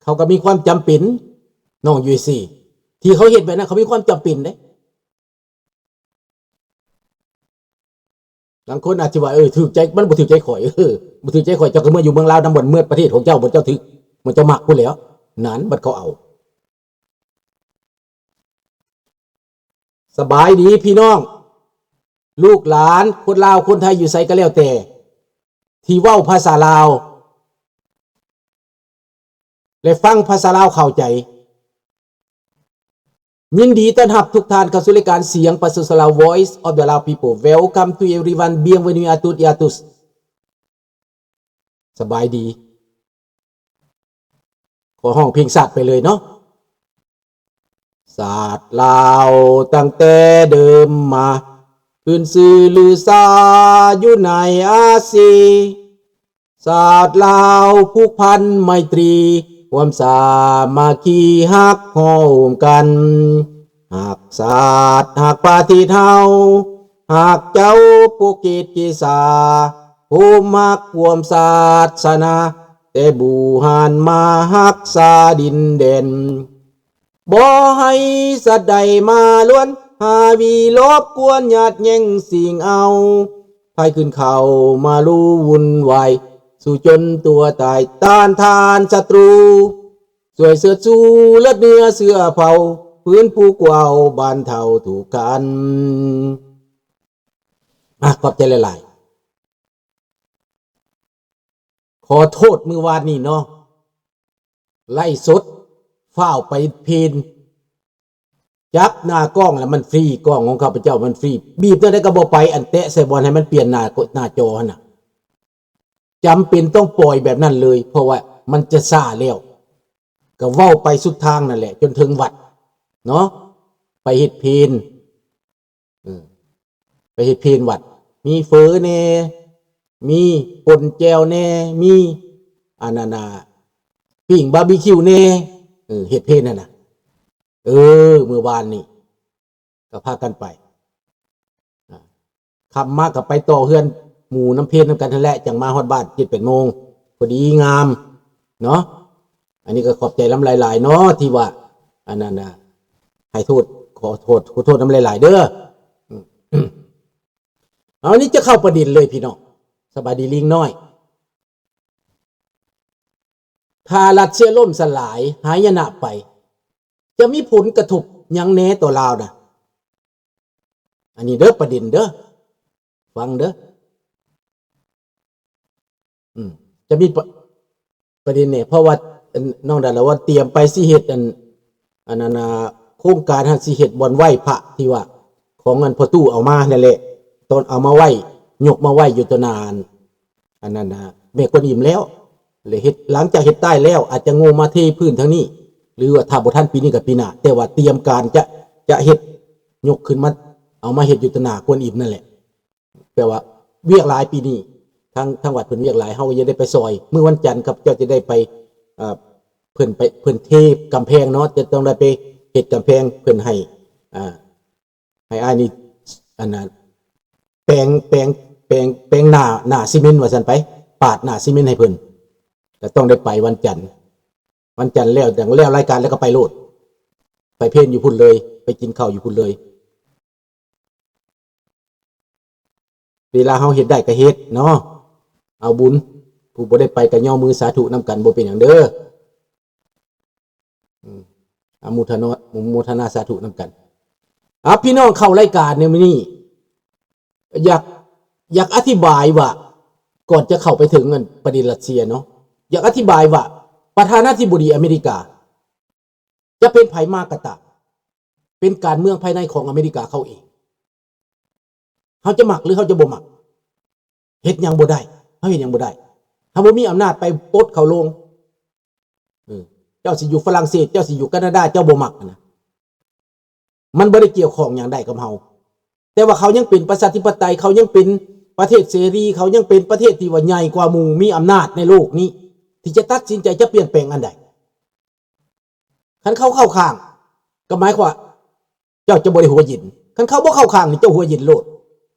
ຂົາກໍມີຄວາມຈຳເປັນ ນ້ອງຢູເອສຊີ ທີ່ເຂົາເຮັດແບບນັ້ນ ເຂົາມີຄວາມຈຳເປັນເດ້. ລາງຄົນອາດຊິວ່າ ເອີ ຖືກໃຈ ມັນບໍ່ຖືກໃຈຂ້ອຍ ເອີ ບໍ່ຖືກໃຈຂ້ອຍ ເຈົ້າກໍເມືອຢູ່ເມືອງລາວນຳ ບ່ອນເມືອປະເທດຂອງເຈົ້າ ບ່ອນເຈົ້າຖືກ ບ່ອນເຈົ້າມັກພຸ້ນແຫຼ້ວ ນັ້ນ ບັດເຂົາເອົາ. ສະບາຍດີພີ່ນ້ອງ ລູກຫຼານ ຄົນລາວ ຄົນໄທ ຢູ່ໃສກໍແລ້ວແຕ່ ທີ່ເວົ້າພາສາລາວ ແລະ ຟັງພາສາລາວເຂົ້າໃຈ. ຍິນດີຕ້ອນຮັບທຸກທ່ານເຂົ້າສູ່ລາຍການສຽງປະຊາຊົນລາວ Voice of the Lao People. Welcome to everyone. Bienvenue à toutes et à tous. ສະບາຍດີ. ຂໍຮ້ອງເພງຊາດໄປເລີຍເນາະ. ຊາດລາວຕັ້ງແຕ່ເດີມມາ ຂຶ້ນຊື່ລືຊາຢູ່ໃນອາຊີ. ຊາດລາວຜູກພັນໄມຕຣີ ຮ່ວມສາມັກຄີຮັກໂຮມກັນ. ຮັກຊາດຮັກປະເທດເຮົາ ຮັກເຈົ້າໂປເກດເກສາ ໂຮມຮັກຮ່ວມສາສະໜາ ແຕ່ບູຮານມາຮັກສາດິນແດນ. ບໍ່ໃຫ້ສັດໃດມາລວນ ຫາວີລົບກວນຍາດແຍ່ງຊິງເອົາ ໃຜຂຶ້ນເຂົ້າມາລຸວຸ່ນວາຍ ສູ້ຈົນຕົວຕາຍຕ້ານທານສັດຕູ ຊ່ວຍເຊີດຊູເລືອດເນື້ອເຊື້ອເຜົ່າ ຟື້ນຟູກວາວບັນເທົາທຸກຄັນ. ອາ ຂອບໃຈຫຼາຍໆ. ຂໍໂທດມື້ວານນີ້ເນາະ ໄລສົດ ຟ້າວໄປເພນ ຈັບໜ້າກ້ອງແລ້ວມັນຟຣີ ກ້ອງຂອງຂ້າພະເຈົ້າມັນຟຣີ ບີບແນວໃດກໍບໍ່ໄປ ອັນແຕະໃສ່ບ່ອນໃຫ້ມັນປ່ຽນໜ້າ ໜ້າຈໍຫັ້ນນະ ຈຳເປັນຕ້ອງປ່ອຍແບບນັ້ນເລີຍ ເພາະວ່າມັນຈະຊ້າແລ້ວ ກໍເວົ້າໄປສຸດທາງນັ້ນແຫຼະ ຈົນເຖິງວັດເນາະ ໄປເຮັດເພນ. ເອີ ໄປເຮັດເພນວັດ ມີເຝີແດ່ ມີປົ່ນແຈ່ວແດ່ ມີອັນນັ້ນນະ ປີ້ງບາບີຄິວແດ່ ເອີ ເຮັດເພນຫັ້ນນະ ເອີ ມື້ວານນີ້ກໍພາກັນໄປ ອາ ຄ່ຳມາກໍໄປຕໍ່ເຮືອນໝູ່ນຳເພນນຳກັນຫັ້ນແຫຼະ ຈັ່ງມາຮອດບ້ານເຈັດແປດໂມງ ພໍດີງາມເນາະ. ອັນນີ້ກໍຂອບໃຈນຳຫຼາຍໆເນາະ ທີ່ວ່າ ອັນນັ້ນນະ ໃຫ້ໂທດ ຂໍໂທດ ຂໍໂທດນຳຫຼາຍໆເດີ. ເອົາ ນີ້ຈະເຂົ້າປະເດັນເລີຍພີ່ນ້ອງ. ສະບາຍດີລິງນ້ອຍ. ຖ້າຣັດເຊຍລົ້ມສະຫຼາຍ ຫາຍນະໄປ ຈະມີຜົນກະທົບຫຍັງແດ່ຕໍ່ລາວນະ? ອັນນີ້ເດີ ປະເດັນເດີ ຟັງເດີ. ອືມ ຈະມີປະ ປະເດັນນີ້ ເພາະວ່າ ອັນ ນ້ອງດາລາວັນຕຽມໄປຊິເຮັດ ອັນ ອັນນັ້ນນະ ໂຄງການຫັ້ນ ຊິເຮັດບ່ອນໄຫວ້ພະທີ່ວ່າ ຂອງອັນພໍ່ຕູ້ເອົາມານັ້ນແຫຼະ ຕອນເອົາມາໄຫວ້ ຍົກມາໄຫວ້ຢູ່ຕໍ່ໜ້າ ອັນ ອັນນັ້ນນະ ແມ່ກວນອີມແລ້ວ ແລະເຮັດ ຫຼັງຈາກເຮັດໃຕ້ແລ້ວ ອາດຈະໂງ່ມາເທພື້ນທາງນີ້ ຫຼືວ່າຖ້າບໍ່ທັນປີນີ້ກໍປີໜ້າ ແຕ່ວ່າຕຽມການຈະ ຈະເຮັດ ຍົກຂຶ້ນມາ ເອົາມາເຮັດຢູ່ຕໍ່ໜ້າກວນອີມນັ້ນແຫຼະ. ແປວ່າວຽກຫຼາຍປີນີ້ ທາງ ທາງວັດເພິ່ນວຽກຫຼາຍ ເຮົາກໍຍັງໄດ້ໄປຊ່ອຍ. ມື້ວັນຈັນຂ້າພະເຈົ້າຈະໄດ້ໄປ ເອີ ເພິ່ນໄປ ເພິ່ນເທກຳແພງເນາະ ຈະຕ້ອງໄດ້ໄປເຮັດກຳແພງເພິ່ນໃຫ້ ອ່າ ໃຫ້ອ້າຍນີ້ ອັນນ່າ ແປງ ແປງ ແປງ ແປງໜ້າ ໜ້າຊີເມັນວ່າຊັ້ນໄປ ປາດໜ້າຊີເມັນໃຫ້ເພິ່ນ ກໍຕ້ອງໄດ້ໄປວັນຈັນ. ວັນຈັນແລ້ວ ແລ້ວລາຍການແລ້ວກໍໄປໂລດ ໄປເພນຢູ່ພຸ້ນເລີຍ ໄປກິນເຂົ້າຢູ່ພຸ້ນເລີຍ. ເວລາເຮົາເຮັດໄດ້ກໍເຮັດເນາະ ເອົາບຸນ. ຜູ້ບໍ່ໄດ້ໄປກໍຍໍມືສາທຸນຳກັນ ບໍ່ເປັນຫຍັງເດີ. ອາ ອະນຸໂມທະນາ ອະນຸໂມທະນາສາທຸນຳກັນ. ອາ ພີ່ນ້ອງເຂົ້າລາຍການໃນມື້ນີ້ ຢາກ ຢາກອະທິບາຍວ່າ ກ່ອນຈະເຂົ້າໄປເຖິງອັນປະເດັນຣັດເຊຍເນາະ ຢາກອະທິບາຍວ່າ ປະທານາທິບໍດີອາເມລິກາ ຈະເປັນໃຜມາກໍຕາມ ເປັນການເມືອງພາຍໃນຂອງອາເມລິກາເຂົາເອງ. ເຮົາຈະມັກ ຫຼື ເຮົາຈະບໍ່ມັກ ເຮັດຫຍັງບໍ່ໄດ້ ເຮົາເຮັດຫຍັງບໍ່ໄດ້. ເຮົາບໍ່ມີອຳນາດໄປປົດເຂົາລົງ. ເອີ ເຈົ້າຊິຢູ່ຝຣັ່ງເສດ ເຈົ້າຊິຢູ່ການາດາ ເຈົ້າບໍ່ມັກຫັ້ນນະ ມັນບໍ່ໄດ້ກ່ຽວຂ້ອງຫຍັງໄດ້ກັບເຮົາ. ແຕ່ວ່າເຂົາຍັງເປັນປະຊາທິປະໄຕ ເຂົາຍັງເປັນປະເທດເສລີ ເຂົາຍັງເປັນປະເທດທີ່ວ່າໃຫຍ່ກວ່າໝູ່ ມີອຳນາດໃນໂລກນີ້ ທີ່ຈະຕັດສິນໃຈຈະປ່ຽນແປງອັນໃດ. ຄັນເຂົາເຂົ້າຂ້າງ ກໍໝາຍຄວາມວ່າເຈົ້າຈະບໍ່ໄດ້ຫົວເຢັນ. ຄັນເຂົາບໍ່ເຂົ້າຂ້າງນີ້ ເຈົ້າຫົວເຢັນໂລດ.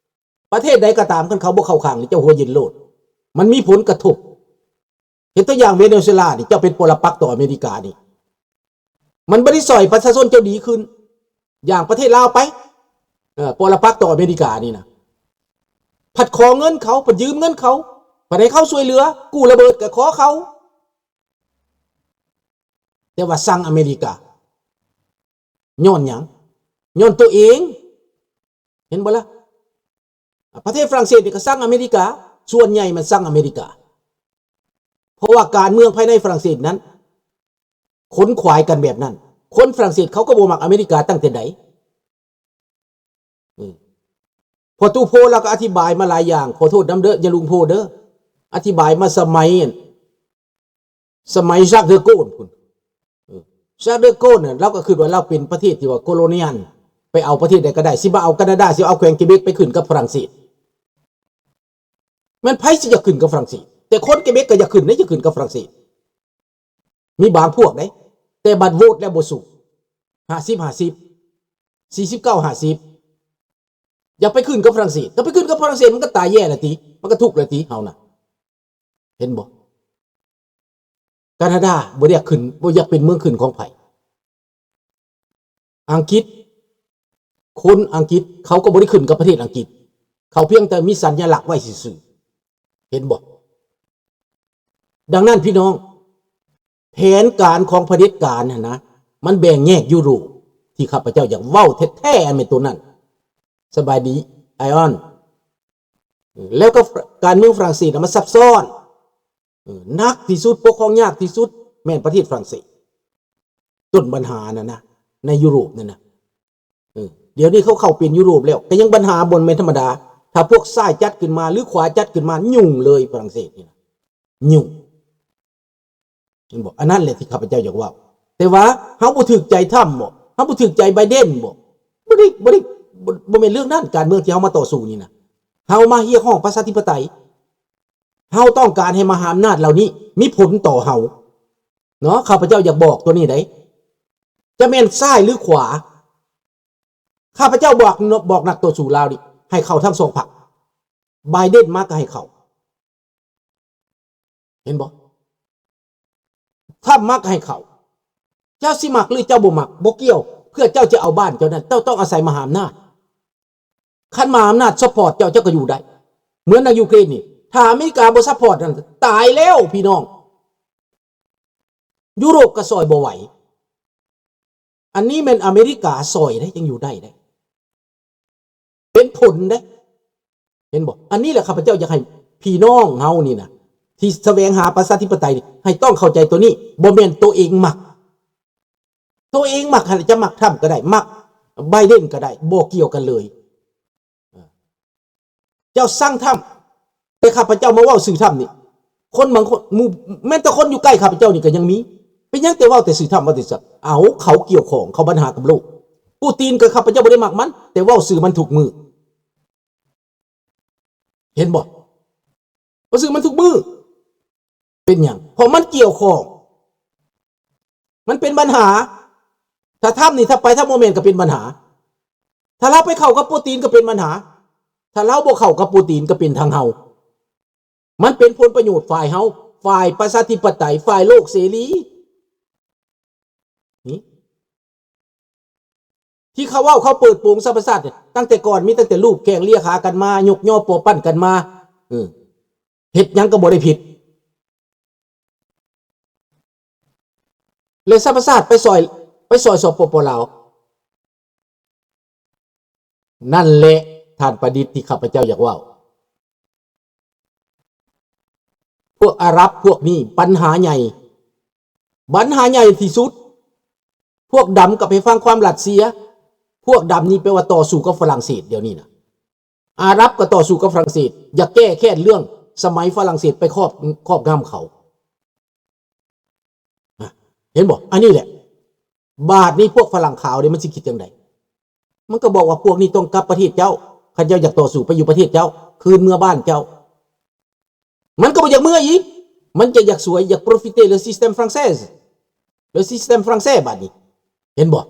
ປະເທດໃດກໍຕາມ ຄັນເຂົາບໍ່ເຂົ້າຂ້າງນີ້ ເຈົ້າຫົວເຢັນໂລດ. ມັນມີຜົນກະທົບ. ເຮັດຕົວຢ່າງເວເນຊູເອລານີ້ ເຈົ້າເປັນປໍລະປັກຕໍ່ອາເມລິການີ້ ມັນບໍ່ໄດ້ຊ່ອຍປະຊາຊົນເຈົ້າດີຂຶ້ນ ຢ່າງປະເທດລາວໄປ ເອີ ປໍລະປັກຕໍ່ອາເມລິການີ້ນະ ພັດຂໍເງິນເຂົາ ພັດຢືມເງິນເຂົາ ພັດໃຫ້ເຂົາຊ່ວຍເຫຼືອ ກູ້ລະເບີດກໍຂໍເຂົາ ແຕ່ວ່າຊັງອາເມລິກາ ຍ້ອນຫຍັງ? ຍ້ອນຕົວເອງ ເຫັນບໍ່ລະ? ອາ ປະເທດຝຣັ່ງເສດນີ້ກໍຊັງອາເມລິກາ ສ່ວນໃຫຍ່ມັນຊັງອາເມລິກາ ເພາະວ່າການເມືອງພາຍໃນຝຣັ່ງເສດນັ້ນ ຂົນຂວາຍກັນແບບນັ້ນ ຄົນຝຣັ່ງເສດເຂົາກໍບໍ່ມັກອາເມລິກາຕັ້ງແຕ່ໃດ. ອືມ ພໍ່ຕູ້ໂພລາວກໍອະທິບາຍມາຫຼາຍຢ່າງ ຂໍໂທດນຳເດີ ຢ່າລຸງໂພເດີ ອະທິບາຍມາສະໄໝ ສະໄໝ Charles de Gaulle ພຸ້ນ ເອີ Charles de Gaulle ນັ້ນ ລາວກໍຄິດວ່າລາວເປັນປະເທດທີ່ວ່າ colonial ໄປເອົາປະເທດໃດກໍໄດ້ ຊິມາເອົາການາດາ ຊິເອົາແຂວງເກເບັກໄປຂຶ້ນກັບຝຣັ່ງເສດ ແມ່ນໃຜຊິຢາກຂຶ້ນກັບຝຣັ່ງເສດ? ແຕ່ຄົນເກເບັກກໍຢາກຂຶ້ນເດ້ ຢາກຂຶ້ນກັບຝຣັ່ງເສດ ມີບາງພວກເດ້ ແຕ່ບັດໂຫວດແລ້ວບໍ່ສູ້ ຫ້າສິບຫ້າສິບ ສີ່ສິບເກົ້າຫ້າສິບ ຢາກໄປຂຶ້ນກັບຝຣັ່ງເສດ ກໍໄປຂຶ້ນກັບຝຣັ່ງເສດ ມັນກໍຕາຍແຍ່ລະຕິ ມັນກໍທຸກລະຕິ ເຮົານະ ເຫັນບໍ່? ການາດາບໍ່ໄດ້ຢາກຂຶ້ນ ບໍ່ຢາກເປັນເມືອງຂຶ້ນຂອງໃຜ ອັງກິດ ຄົນອັງກິດເຂົາກໍບໍ່ໄດ້ຂຶ້ນກັບປະເທດອັງກິດ ເຂົາພຽງແຕ່ມີສັນຍະລັກໄວ້ຊື່ໆ ເຫັນບໍ່? ດັ່ງນັ້ນພີ່ນ້ອງ ແຜນການຂອງຜະເດັດການຫັ້ນນະ ມັນແບ່ງແຍກຢູໂຣບ ທີ່ຂ້າພະເຈົ້າຢາກເວົ້າແທ້ໆ ອັນແມ່ນໂຕນັ້ນ ສະບາຍດີ ໄອອອນ ແລ້ວກໍການເມືອງຝຣັ່ງເສດນະ ມັນຊັບຊ້ອນ ເອີ ໜັກທີ່ສຸດ ປົກຄອງຍາກທີ່ສຸດ ແມ່ນປະເທດຝຣັ່ງເສດ ຕົ້ນບັນຫານັ້ນນະ ໃນຢູໂຣບນັ້ນນະ ເອີ ດຽວນີ້ເຂົາເຂົ້າເປັນຢູໂຣບແລ້ວ ກໍຍັງບັນຫາບໍ່ແມ່ນທຳມະດາ ຖ້າພວກຊ້າຍຈັດຂຶ້ນມາ ຫຼື ຂວາຈັດຂຶ້ນມາ ຫຍຸ້ງເລີຍຝຣັ່ງເສດນີ້ນະ ຫຍຸ້ງ ເຫັນບໍ່? ອັນນັ້ນແຫຼະທີ່ຂ້າພະເຈົ້າຢາກເວົ້າ ແຕ່ວ່າເຮົາບໍ່ຖືກໃຈທຣຳບໍ? ເຮົາບໍ່ຖືກໃຈໄບເດັນບໍ? ບໍ່ໄດ້ ບໍ່ໄດ້ ບໍ່ ບໍ່ແມ່ນເລື່ອງນັ້ນ ການເມືອງທີ່ເຮົາມາຕໍ່ສູ້ນີ້ນະ ເຮົາມາຮຽກຮ້ອງປະຊາທິປະໄຕ ເຮົາຕ້ອງການໃຫ້ມະຫາອຳນາດເຫຼົ່ານີ້ມີຜົນຕໍ່ເຮົາເນາະ ຂ້າພະເຈົ້າຢາກບອກຕົວນີ້ໃດ ຈະແມ່ນຊ້າຍຫຼືຂວາ ຂ້າພະເຈົ້າບອກ ບອກນັກຕໍ່ສູ້ລາວນີ້ ໃຫ້ເຂົ້າທັງສອງພັກ ໄບເດັນມາກໍໃຫ້ເຂົ້າ ເຫັນບໍ່? ທຣຳມາກໍໃຫ້ເຂົ້າ ເຈົ້າຊິມັກຫຼືເຈົ້າບໍ່ມັກ ບໍ່ກ່ຽວ ເພື່ອເຈົ້າຈະເອົາບ້ານເຈົ້ານັ້ນ ເຈົ້າຕ້ອງອາໄສມະຫາອຳນາດ ຄັນມະຫາອຳນາດຊັບພອດເຈົ້າ ເຈົ້າກໍຢູ່ໄດ້ ເໝືອນນາງຢູເຄຣນນີ້ ຖ້າອາເມລິກາບໍ່ຊັບພອດນັ້ນ ຕາຍແລ້ວພີ່ນ້ອງ ຢູໂຣບກໍຊ່ອຍບໍ່ໄຫວ ອັນນີ້ແມ່ນອາເມລິກາຊ່ອຍເດ້ ຈັ່ງຢູ່ໄດ້ເດ້ ເປັນຜົນເດ້ ເຫັນບໍ່? ອັນນີ້ແຫຼະຂ້າພະເຈົ້າຢາກໃຫ້ພີ່ນ້ອງເຮົານີ້ນະ ທີ່ສະແຫວງຫາປະຊາທິປະໄຕນີ້ ໃຫ້ຕ້ອງເຂົ້າໃຈໂຕນີ້ ບໍ່ແມ່ນໂຕເອງມັກ ໂຕເອງມັກຫັ້ນແຫຼະ ຈະມັກທຣຳກໍໄດ້ ມັກໄບເດັນກໍໄດ້ ບໍ່ກ່ຽວກັນເລີຍ ເຈົ້າຊັງທຣຳ ແຕ່ຂ້າພະເຈົ້າມາເວົ້າຊື່ທຣຳນີ້ ຄົນບາງຄົນ ໝູ່ ແມ່ນແຕ່ຄົນຢູ່ໃກ້ຂ້າພະເຈົ້ານີ້ກໍຍັງມີ ເປັນຫຍັງແຕ່ເວົ້າແຕ່ຊື່ທຣຳ ວ່າແຕ່ຊັ້ນ ເອົາ ເຂົາກ່ຽວຂ້ອງ ເຂົາບັນຫາກັບໂລກ ປູຕີນກໍຂ້າພະເຈົ້າບໍ່ໄດ້ມັກມັນ ແຕ່ເວົ້າຊື່ມັນທຸກມື້ ເຫັນບໍ່? ເວົ້າຊື່ມັນທຸກມື້ ເປັນຫຍັງ? ເພາະມັນກ່ຽວຂ້ອງ ມັນເປັນບັນຫາ ຖ້າທຳນີ້ ຖ້າໄປທາງບໍ່ແມ່ນກໍເປັນບັນຫາ ຖ້າລາວໄປເຂົ້າກັບປູຕີນກໍເປັນບັນຫາ ຖ້າລາວບໍ່ເຂົ້າກັບປູຕີນກໍເປັນທາງເຮົາ ມັນເປັນຜົນປະໂຫຍດຝ່າຍເຮົາ ຝ່າຍປະຊາທິປະໄຕ ຝ່າຍໂລກເສລີ ນີ້ ທີ່ເຂົາເວົ້າ ເຂົາເປີດໂປງສະຫະປະຊາຊາດ ຕັ້ງແຕ່ກ່ອນມີຕັ້ງແຕ່ລູບແຂ້ງເລຍຂາກັນມາ ຍົກຍໍປໍ້ວປັ້ນກັນມາ ເອີ ເຮັດຫຍັງກໍບໍ່ໄດ້ຜິດ ແລະ ສະຫະປະຊາຊາດໄປຊ່ອຍ ໄປຊ່ອຍ ສປປ ລາວ ນັ້ນແຫຼະ ທ່ານປະດິດ ທີ່ຂ້າພະເຈົ້າຢາກເວົ້າ ພວກອາຣັບພວກນີ້ບັນຫາໃຫຍ່ ບັນຫາໃຫຍ່ທີ່ສຸດ ພວກດຳກໍໄປຟັງຄວາມຣັດເຊຍ ພວກດຳນີ້ແປວ່າຕໍ່ສູ້ກັບຝຣັ່ງເສດ ດຽວນີ້ນະ ອາຣັບກໍຕໍ່ສູ້ກັບຝຣັ່ງເສດ ຢາກແກ້ແຄ້ນເລື່ອງສະໄໝຝຣັ່ງເສດໄປຄອບ ຄອບງຳເຂົາ ເຫັນບໍ່? ອັນນີ້ແຫຼະ ບາດນີ້ພວກຝຣັ່ງຂາວນີ້ມັນຊິຄິດຈັ່ງໃດ? ມັນກໍບອກວ່າພວກນີ້ຕ້ອງກັບປະເທດເຈົ້າ ຄັນເຈົ້າຢາກຕໍ່ສູ້ໄປຢູ່ປະເທດເຈົ້າ ຄືນເມືອບ້ານເຈົ້າ ມັນກໍບໍ່ຢາກເມືອອີກ ມັນຈະຢາກສວຍ ຢາກໂປຣຟິເຕ ເລີ ຊິສແຕມຝຣັ່ງເສດ ເລີ ຊິສແຕມຝຣັ່ງເສດ ບາດນີ້ ເຫັນບໍ່?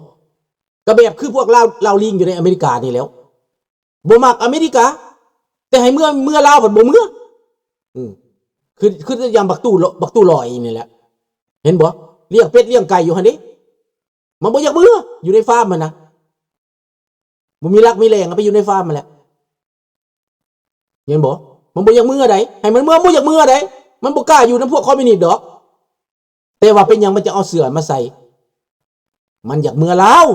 ກໍແບບຄືພວກລາວ ລາວລີງຢູ່ໃນອາເມລິການີ້ແຫຼ້ວ ບໍ່ມັກອາເມລິກາ ແຕ່ໃຫ້ເມືອ ເມືອລາວພັດບໍ່ເມືອ ອືມ ຄື ຄືຢ່າງບັກຕູ້ ບັກຕູ້ລອຍນີ້ແຫຼະ ເຫັນບໍ່? ລ້ຽງເປັດລ້ຽງໄກ່ຢູ່ຫັ້ນເດ້ ມັນບໍ່ຢາກເມືອ ຢູ່ໃນຟາມຫັ້ນນະ ບໍ່ມີຫຼັກມີແຫຼ່ງ ເອົາໄປຢູ່ໃນຟາມຫັ້ນແຫຼະ ເຫັນບໍ່? ມັນບໍ່ຢາກເມືອໃດ ໃຫ້ມັນເມືອ ບໍ່ຢາກເມືອໃດ ມັນບໍ່ກ້າຢູ່ນຳພວກຄອມມິວນິດດອກ. ແຕ່ວ່າເປັນຫຍັງມັນຈະເອົາເສື້ອມາໃສ່? ມັນຢາກເມືອລາວ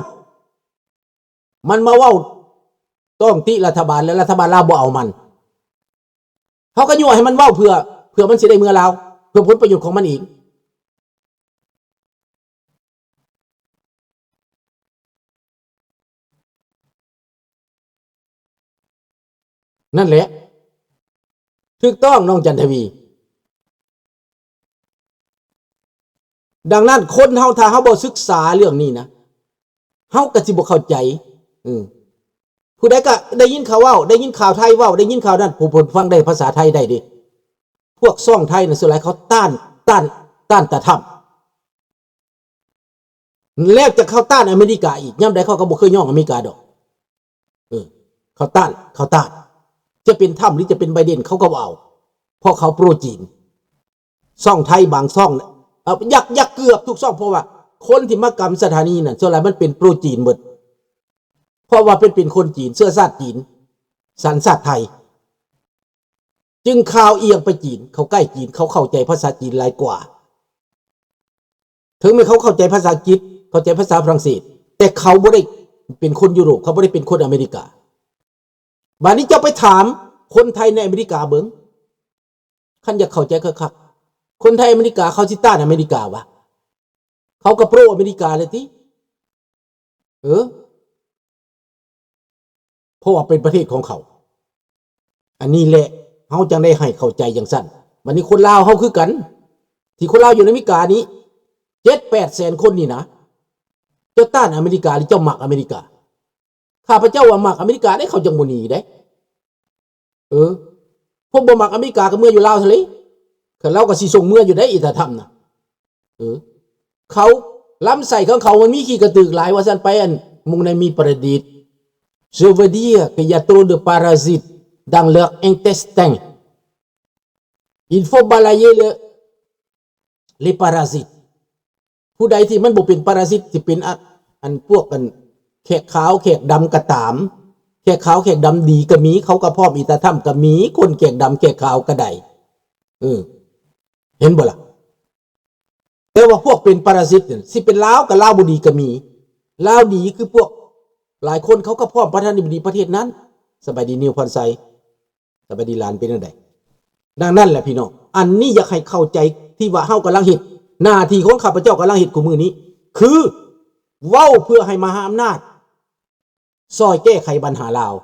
ມັນມາເວົ້າຕ້ອງຕິລັດຖະບານ ແລະ ລັດຖະບານລາວບໍ່ເອົາມັນ. ເຮົາກໍຍົວະໃຫ້ມັນເວົ້າເພື່ອ ເພື່ອມັນຊິໄດ້ເມືອລາວ ເພື່ອຜົນປະໂຫຍດຂອງມັນເອງ. ນັ້ນແຫຼະ ຖືກຕ້ອງ ນ້ອງຈັນທະວີ. ດັ່ງນັ້ນ ຄົນເຮົາ ຖ້າເຮົາບໍ່ສຶກສາເລື່ອງນີ້ນະ ເຮົາກໍຊິບໍ່ເຂົ້າໃຈ. ເອີ ຜູ້ໃດກໍໄດ້ຍິນເຂົາເວົ້າ ໄດ້ຍິນຂ່າວໄທເວົ້າ ໄດ້ຍິນຂ່າວນັ້ນ ຜູ້ເພິ່ນຟັງໄດ້ພາສາໄທໄດ້ເດ້ ພວກຊ່ອງໄທນະ ສ່ວນຫຼາຍເຂົາຕ້ານ ຕ້ານ ຕ້ານຕາທຳ ແລ້ວຈະເຂົ້າຕ້ານອາເມລິກາອີກ ຍາມໃດເຂົາກໍບໍ່ເຄີຍຍ້ອງອາເມລິກາດອກ. ເອີ ເຂົາຕ້ານ ເຂົາຕ້ານ ຈະເປັນທຳ ຫຼື ຈະເປັນໄບເດັນ ເຂົາກໍບໍ່ເອົາ ເພາະເຂົາໂປຣຈີນ. ຊ່ອງໄທບາງຊ່ອງ ເອີ ຢາກ ຢາກເກືອບທຸກຊ່ອງ ເພາະວ່າຄົນທີ່ມາກຳສະຖານີນັ້ນ ສ່ວນຫຼາຍມັນເປັນໂປຣຈີນເບິດ ເພາະວ່າເປັນ ເປັນຄົນຈີນ ເຊື້ອຊາດຈີນ ສັນຊາດໄທ ຈຶ່ງຂ່າວອຽງໄປຈີນ ເຂົາໃກ້ຈີນ ເຂົາເຂົ້າໃຈພາສາຈີນຫຼາຍກວ່າ. ເຖິງແມ່ນເຂົາເຂົ້າໃຈພາສາອັງກິດ ເຂົ້າໃຈພາສາຝຣັ່ງເສດ ແຕ່ເຂົາບໍ່ໄດ້ເປັນຄົນຢູໂຣບ ເຂົາບໍ່ໄດ້ເປັນຄົນອາເມລິກາ. ບາດນີ້ເຈົ້າໄປຖາມຄົນໄທໃນອາເມລິກາເບິ່ງ ຄັນຢາກເຂົ້າໃຈຄັກໆ ຄົນໄທອາເມລິກາເຂົາຊິຕ້ານອາເມລິກາວະ? ເຂົາກໍໂປຣອາເມລິກາແລ້ວຕິ. ເອີ ເພາະວ່າເປັນປະເທດຂອງເຂົາ. ອັນນີ້ແຫຼະ ເຮົາຈັ່ງໄດ້ໃຫ້ເຂົ້າໃຈຈັ່ງຊັ້ນ. ບັດນີ້ຄົນລາວເຮົາຄືກັນ ທີ່ຄົນລາວຢູ່ໃນອາເມລິການີ້ ເຈັດແປດແສນຄົນນີ້ນະ ເຈົ້າຕ້ານອາເມລິກາ ຫຼື ເຈົ້າມັກອາເມລິກາ? ຂ້າພະເຈົ້າວ່າມັກອາເມລິກາເດ້ ເຂົາຈັ່ງບໍ່ໜີເດ້. ເອີ ພວກບໍ່ມັກອາເມລິກາກໍເມືອຢູ່ລາວຊະເລີຍ ກໍລາວກໍຊິສົ່ງເມືອຢູ່ໄດ໋ ອີຕາທຳນະ. ເອີ ເຂົາ ລຳໄສ້ຂອງເຂົາມັນມີຂີ້ກະຕຶກຫຼາຍວ່າຊັ້ນໄປ ອັນ Mon ami paradis, je veux dire qu'il y a trop de parasites dans leur intestin. Il faut balayer le les parasites. ຜູ້ໃດທີ່ມັນບໍ່ເປັນປາຣາຊິດ ທີ່ເປັນ ອະ ອັນພວກ ອັນ ແຂກຂາວແຂກດຳກໍຕາມ ແຂກຂາວແຂກດຳດີກໍມີ ເຂົາກໍພ້ອມອີຕາທຳກໍມີ ຄົນແຂກດຳແຂກຂາວກໍໄດ້ ເອີ ເຫັນບໍ່ລະ? ແຕ່ວ່າພວກເປັນປາຣາຊິດນີ້ ຊິເປັນລາວກໍລາວບໍ່ດີກໍມີ ລາວດີຄືພວກຫຼາຍຄົນ ເຂົາກໍພ້ອມປະທານາທິບໍດີປະເທດນັ້ນ. ສະບາຍດີ ນິວພອນໄຊ. ສະບາຍດີຫຼານ ເປັນຈັ່ງໃດ? ດັ່ງນັ້ນແຫຼະພີ່ນ້ອງ ອັນນີ້ຢາກໃຫ້ເຂົ້າໃຈ ທີ່ວ່າເຮົາກຳລັງເຮັດ ໜ້າທີ່ຂອງຂ້າພະເຈົ້າກຳລັງເຮັດຄູ່ມື້ນີ້ ຄືເວົ້າເພື່ອໃຫ້ມະຫາອຳນາດຊ່ອຍແກ້ໄຂບັນຫາລາວ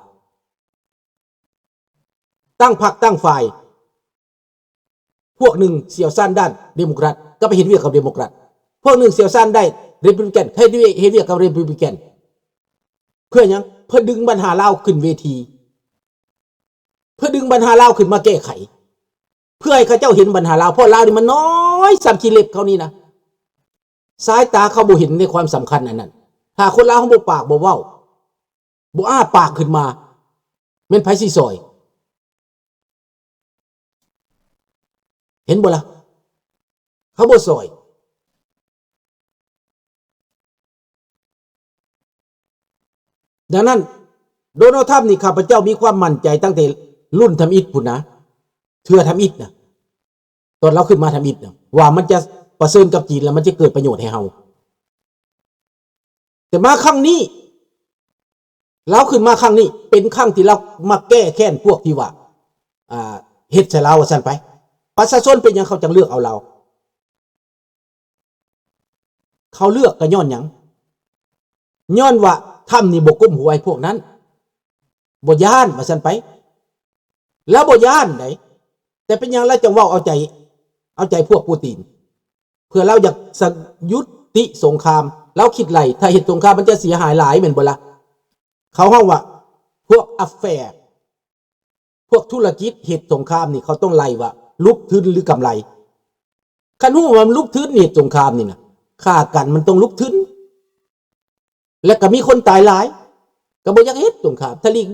ຕັ້ງພັກຕັ້ງຝ່າຍ ພວກໜຶ່ງຊ່ຽວຊານດ້ານເດໂມແຄຣັດ ກໍໄປເຮັດວຽກກັບເດໂມແຄຣັດ ພວກໜຶ່ງຊ່ຽວຊານດ້ານເຣປູບລິກັນ ເຮັດວຽກ ເຮັດວຽກກັບເຣປູບລິກັນ ເພື່ອຫຍັງ? ເພື່ອດຶງບັນຫາລາວຂຶ້ນເວທີ ເພື່ອດຶງບັນຫາລາວຂຶ້ນມາແກ້ໄຂ ເພື່ອໃຫ້ເຂົາເຈົ້າເຫັນບັນຫາລາວ ເພາະລາວນີ້ມັນນ້ອຍສ່ຳຂີ້ເລັບເຂົານີ້ນະ ສາຍຕາເຂົາບໍ່ເຫັນໃນຄວາມສຳຄັນອັນນັ້ນ. ຖ້າຄົນລາວເຮົາບໍ່ປາກບໍ່ເວົ້າ ບໍ່ອ້າປາກຂຶ້ນມາ ແມ່ນໃຜຊິຊ່ອຍ? ເຫັນບໍ່ລະ? ເຂົາບໍ່ຊ່ອຍ. ດັ່ງນັ້ນ ໂດນັລ ທຣຳນີ້ ຂ້າພະເຈົ້າມີຄວາມໝັ້ນໃຈຕັ້ງແຕ່ລຸ້ນທຳອິດພຸ້ນນະ ເທື່ອທຳອິດນະ ຕອນລາວຂຶ້ນມາທຳອິດນະ ວ່າມັນຈະປະເຊີນກັບຈີນ ແລ້ວມັນຈະເກີດປະໂຫຍດໃຫ້ເຮົາ. ແຕ່ມາຄັ້ງນີ້ ລາວຂຶ້ນມາຄັ້ງນີ້ ເປັນຄັ້ງທີ່ລາວມາແກ້ແຄ້ນພວກທີ່ວ່າ ອ່າ ເຮັດໃສ່ລາວວ່າຊັ້ນໄປ. ປະຊາຊົນເປັນຫຍັງເຂົາຈັ່ງເລືອກເອົາລາວ? ເຂົາເລືອກກໍຍ້ອນຫຍັງ? ຍ້ອນວ່າທຣຳນີ້ບໍ່ກົ້ມຫົວໃຫ້ພວກນັ້ນ ບໍ່ຢ້ານວ່າຊັ້ນໄປ. ລາວບໍ່ຢ້ານໃດ ແຕ່ເປັນຫຍັງລາວຈັ່ງເວົ້າເອົາໃຈ ເອົາໃຈພວກປູຕິນ? ເພື່ອລາວຢາກສະ ຢຸດຕິສົງຄາມ. ລາວຄິດໄລ່ ຖ້າເຮັດສົງຄາມມັນຈະເສຍຫາຍຫຼາຍແມ່ນບໍ່ລະ? ເຂົາເວົ້າວ່າພວກ affair ພວກທຸລະກິດເຮັດສົງຄາມນີ້ ເຂົາຕ້ອງໄລ່ວ່າຫຼຸບທຶນ ຫຼື ກຳໄລ. ຄັນຮູ້ວ່າມັນຫຼຸບທຶນ ເຮັດສົງຄາມນີ້ນະ ຂ້າກັນມັນຕ້ອງຫຼຸບທຶນ ແລະ ກໍມີຄົນຕາຍຫຼາຍ ກໍບໍ່ຢາກເຮັດສົງຄາມ. ຖ້າຫຼີກ